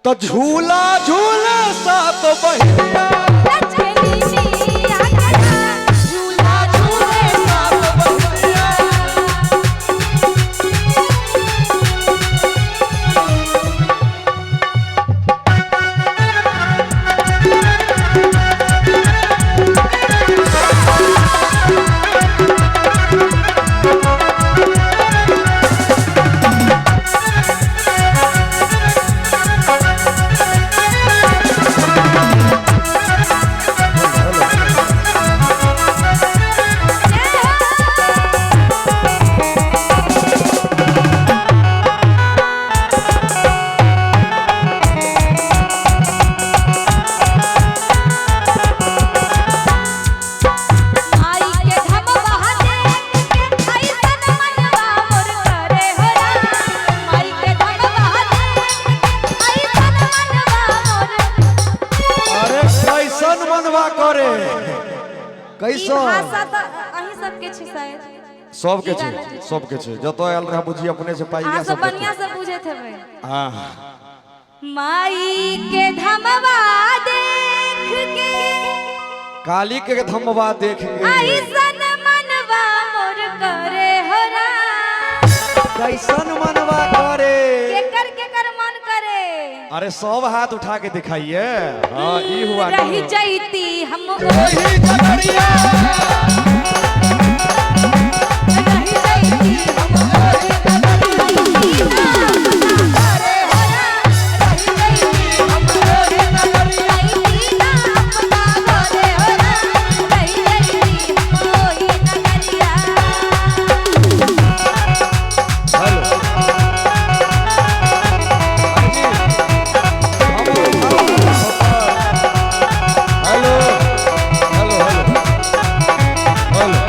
तो झूला झूले सात बहिनिया। झूला झूले सात बहिनिया। आई के धमवा देख के ऐसन मनवा मोर करे हो राम। आई के धमवा देख के ऐसन मनवा मोर। अरे कैसन मनवा करे ई कैसन भाषा त अहीं सबके छै शायद। सबके छै, सबके छै, जतऽ आयल रहे बुझी अपने से पाइ अहाँ सब सबके बढ़िया से बुझैत हेबै। हाँ। माई के धमवा देख के काली के धमवा देख के ऐसन मनवा मोर करे हो राम। कैसन मनवा करे? केकर केकर मन करे? अरे सब हाथ उठा के दिखाइए। हाँ ई हुआ ना। रही जैती हम ओही जगरिया। रही जैती हम ओही नगरिया। करे हो राम, रही जैती हम ओही नगरिया। जैती ना अपना घरे हो राम, रही जैती हम ओही नगरिया। Hello hello hello hello hello.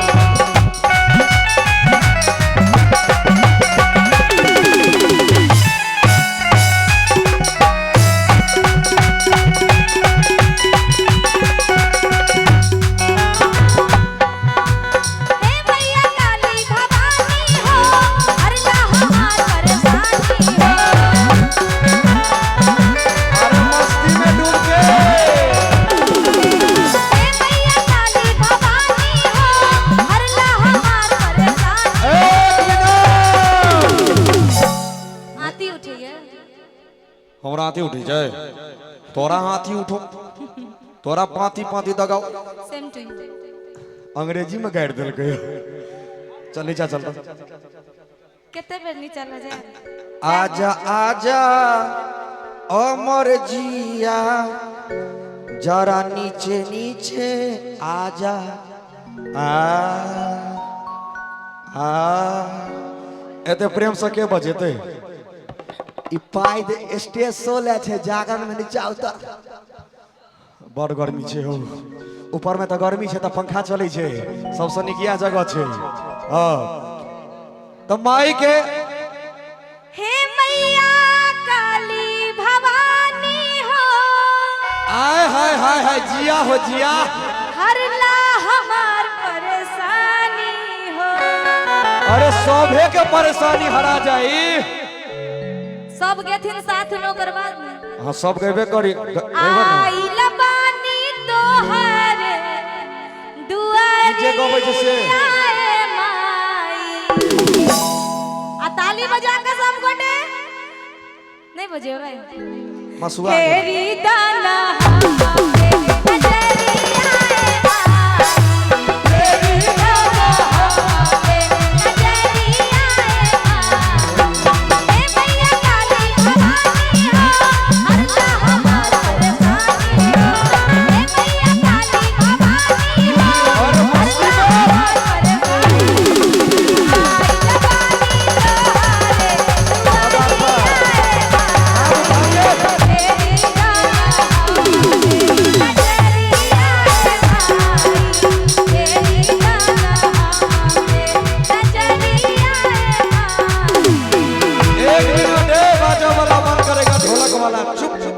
हे मैया काली भवानी हो, हरला हमार परेशानी हो। अरे मस्ती में डूब के हे मैया काली भवानी हो, हरला हमार परेशानी। एक मिनट। हाथी उठैया। हमरा हाथी उठी जाए, तोरा हाथी उठो, तोरा पाती पाती दगाओ। सेम टू you. अंग्रेजी में गाइड देलकै। चल नीचा चल। कते बेर नीचा लऽ जाए? आजा आजा अमर जिया, जरा नीचे नीचे आजा। आ आ एते प्रेम से के बजेतै? ई पाइ दे स्टेज शो ले छै जागरण में नीचा उतर। बड़ गर्मी छै हौ। ऊपर में तऽ गर्मी छै तऽ पंखा चलै छै, सबसँ नीक इएह जगह छै। हाँ तऽ माई के हे मैया काली भवानी हो, आय हाय हाय हाय जिया हो जिया, हरला हमार परेशानी हो। अरे सभे के परेशानी हरा जाई। सब गेथिन साथ में ओकर बाद में। हाँ सब गएबे करी गएबे ने। आइल बानी तोहर दुआरी जे गबै छै से। आए माई। आ ताली बजा के सब गोटे नहीं बजेबै। मसुआ के। तेरी दाना हमारे नजरिया आए माई। तेरी दाना हमारे नजरिया आए माई। हे मैया काली भवानी हो, हरला हमार परेशानी हो। हे मैया काली भवानी हो, अरे मस्ती हरला में। हमार परेशानी। आइल बानी तोहरे दुआरी आए माई। तेरी दाना नजरिया आए माई। तेरी दाना नजरिया आए माई। एक मिनट, ए बाजा वाला बंद करेगा, ढोलक वाला चुप चुप।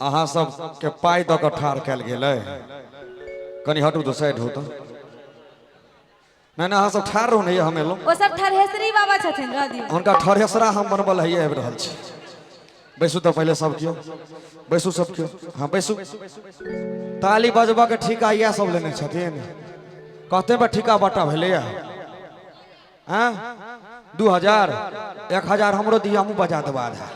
अहाँ सब के पाइ दऽ कऽ ठाढ़ कयल गेलै। कनि हटू तऽ साइड हो तऽ। नहि नहि, अहाँ सब ठाढ़ रहू ने, हम एलहुँ। ओ सब ठरहेसरी बाबा छथिन, रह दियौ। हुनका ठहरेसरा हम बनबल हैये आबि रहल छी। बैसू तऽ पहिले सब केओ बैसू, सब केओ। हाँ बैसू। ताली बजबऽ के ठीका इएह सब लेने छथिन। कहते बा ठीका बाटा भेलैया। हाँ 2000 1000 हमरो दिया, हमहूँ बजा देबा आधा।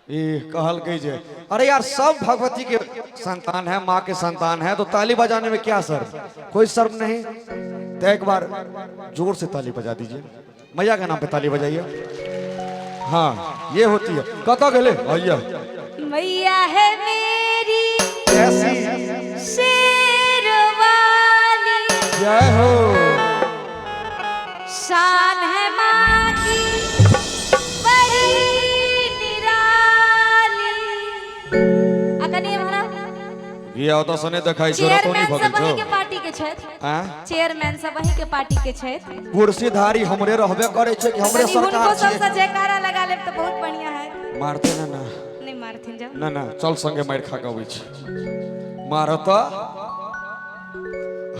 ई कहलकै जे अरे यार सब भगवती के संतान है, माँ के संतान है, तो ताली बजाने में क्या शर्म? कोई शर्म नहीं। तो एक बार जोर से ताली बजा दीजिए, मैया के नाम पे ताली बजाइए। हाँ ये होती है। कतऽ गेलै भैया? मैया है मेरी ऐसी शेरवाली, जय हो, शान है माँ की बड़ी निराली। आ कनी हमरा ये ओतऽ सने देखाइ छौ रतौनी चेयरमैन भऽ सब गेल अहीं छौ के पार्टी के छथि। आँ? चेयरमैन सब अहीं के पार्टी के छथि। कुर्सीधारी हमरे रहबे करै छै कि हमरे कनी सरकार हुनको छियै? सबसँ जयकारा लगा लेब तऽ बहुत बढ़िया है। मारते ना ना नहीं मारथिन जब ना ना चल संगे मारि खा के अबै छी। मारत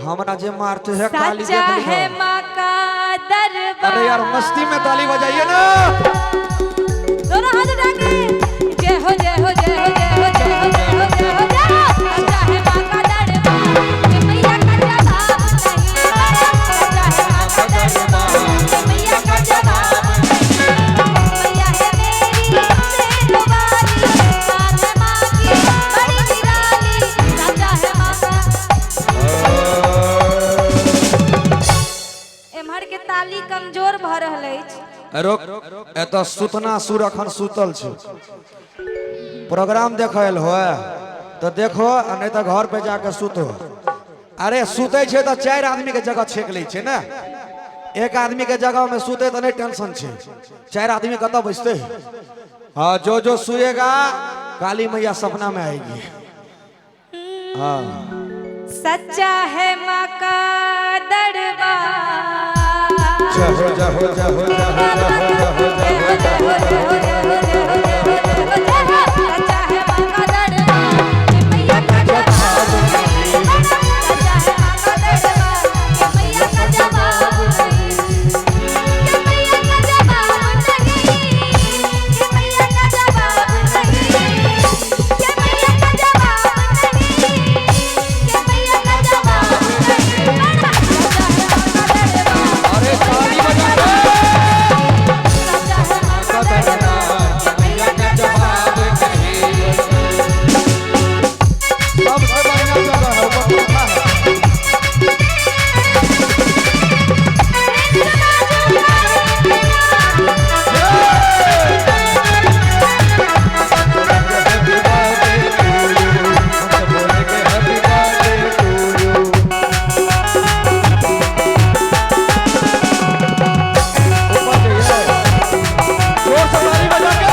हमरा जे मारते है काली सच्चा देख है लिहऽ। माँ का दरबार। अरे यार मस्ती में ताली बजाइए ना। दोनों हाथ उठा के जय हो जय हो जय हो जय हो जय हो जय हो जय हो जय हो। सच्चा है माँ का दरबार, कि मैया का जवाब नहीं। सच्चा है माँ का दरबार, कि मैया का जवाब नहीं। मैया है मेरी शेरवाली, शान है माँ की बड़ी निराली। सच्चा है माँ का। एम्हर के ताली कमजोर भऽ रहल अछि। रोक, एतऽ सुतना सुर अखन सुतल छै। प्रोग्राम देखै आयल होए तऽ देखो, आ नहीं तऽ घर पे जाके सुतो। अरे सुतै छै तऽ 4 आदमी के जगह छेक लै छै ने। एक आदमी के जगह में सुते तऽ नहीं टेंशन छै, 4 आदमी कतऽ बैसते? हाँ जो जो सुएगा काली मैया सपना में आएगी। हाँ सच्चा है माँ का दरबार। जय हो जय हो जय हो जय हो जय हो जय हो जय हो जय हो जय हो जय हो जय हो जय हो जय हो जय हो। सच्चा है माँ का दरबार, कि मैया का जवाब नहीं। सच्चा है माँ का दरबार, कि मैया का जवाब नहीं। कि मैया का जवाब नहीं। कि मैया का जवाब नहीं। कि मैया का जवाब नहीं। कि मैया का जवाब नहीं। सच्चा है माँ का दरबार। अरे ताली बजा दे। सच्चा है माँ का दरबार, कि मैया का जवाब नहीं। सबसे बढ़िया जगह है ऊपर पंखा है। ऊपर जाइए। जोर से ताली बजा के।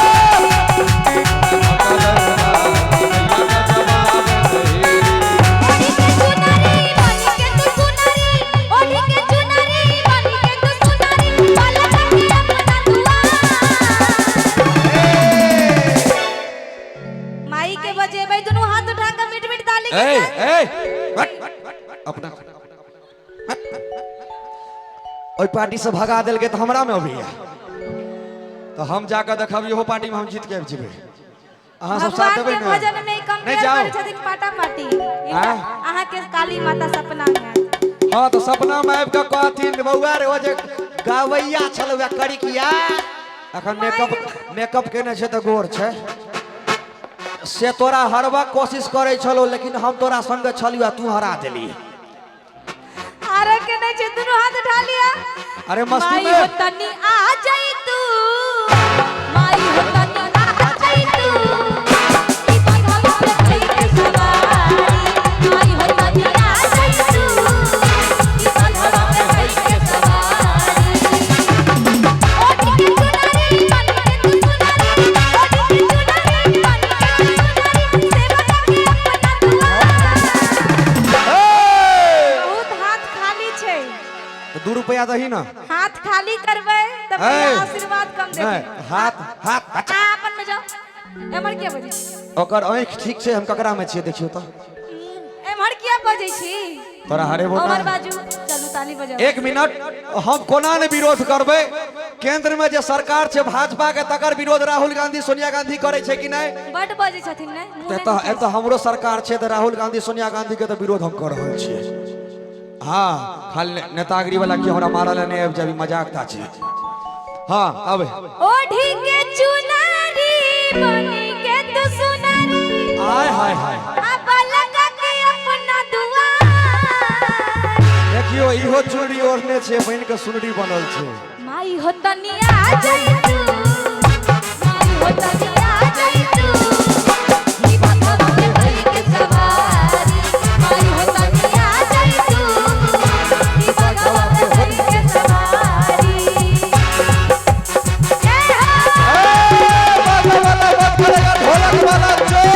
ओढ़ी के चुनरी बनी के तू सुनरी, ओढ़ी के चुनरी बनी के तू सुनरी, बाला चकी अपना दुआर। माई के बजेबै दुनू हाथ उठा के मिट मिट ताली के ए साथ। ए हट, अपना ओहि पार्टी से भगा देलकै तऽ हमरा में अबैया, तऽ हम जाकऽ देखब इहो पार्टी में हम जीत के आबि जेबै। अहाँ सब साथ भगवान देबै के ने? भजन में नहीं कंपेयर जाओ। करै छथिन पाटा पाटी। आँ? अहाँ के काली माता सपना में आयल। हाँ तो सपना में आबि कऽ कहथिन बौआ रे ओ जे गावैया छल वएह करिकिया अखन मेकअप मेकअप केने छै तऽ गोर छै, से तोरा हरबाक कोशिश करै छलो लेकिन हम तोरा संगे छलियो आ तू हरा देली। हारे के नहीं छै, दुनू हाथ उठा लिया। अरे मस्ती माई में। हो तनी आ जाई तू, माई हो तनी आ जाई तू, ई बंधन पे चढ़ के सवारी। माई हो तनी आ जाई तू, ई बंधन पे चढ़ के सवारी। ओढ़ी के चुनरी बन के तू सुनरी, ओढ़ी के चुनरी बन के तू सुनरी, सेवा के अपना दुआर। बहुत हाथ खाली छै। तऽ 2 रुपया दही ना। हाथ खाली करबै तऽ ए, भैया आशीर्वाद कम नहीं देथिन। हाथ हाथ अहाँ अपन में जाओ, एम्हर किया बजै छी? ओकर आँखि ठीक छै, हम ककरा में छियै देखियौ तऽ। एम्हर किया बजै छी? तोरा हरेबो ओम्हर ना। बाजू। चलू ताली बजाउ। 1 मिनट, हम कोना ने विरोध करबै? केंद्र में जे सरकार छै भाजपा के तकर विरोध राहुल गांधी सोनिया गांधी करे छै कि नहि? बड बजै छथिन ने मुँह तऽ नहि एतऽ दुखाइ एतऽ हमरो सरकार छै तऽ राहुल गांधी सोनिया गांधी के तऽ विरोध हम कऽ रहल छियै। हाँ, खाली नेतागिरी वाला की हमरा मारल नहि आबि जाबी, मजाक ता छै। हाँ, आबे। ओढ़ी के चुनारी बनी के तू सुनारी, आय हाय हाय, अब लगा के अपना दुआर। देखियो इहो चुनरी ओढ़ने छै, बनि के सुनरी बनल छै। माई हो तनिया जाई तू, माई हो तनिया जाई तू, ई भगवा के भई के सवारी। माई हो तनिया जाई तू, ई भगवा के भई के सवारी। जय हो। बाजा वाला बात करेगा, ढोलक वाला चोर।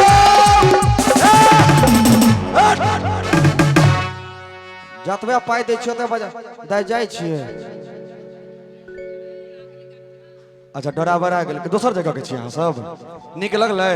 जतबे पाइ दै छियै ओतबे बजा दै जाइ छियै। अच्छा, डरा बरा गेल, दोसर जगह के छियै अहाँ सब? नीक लगलै।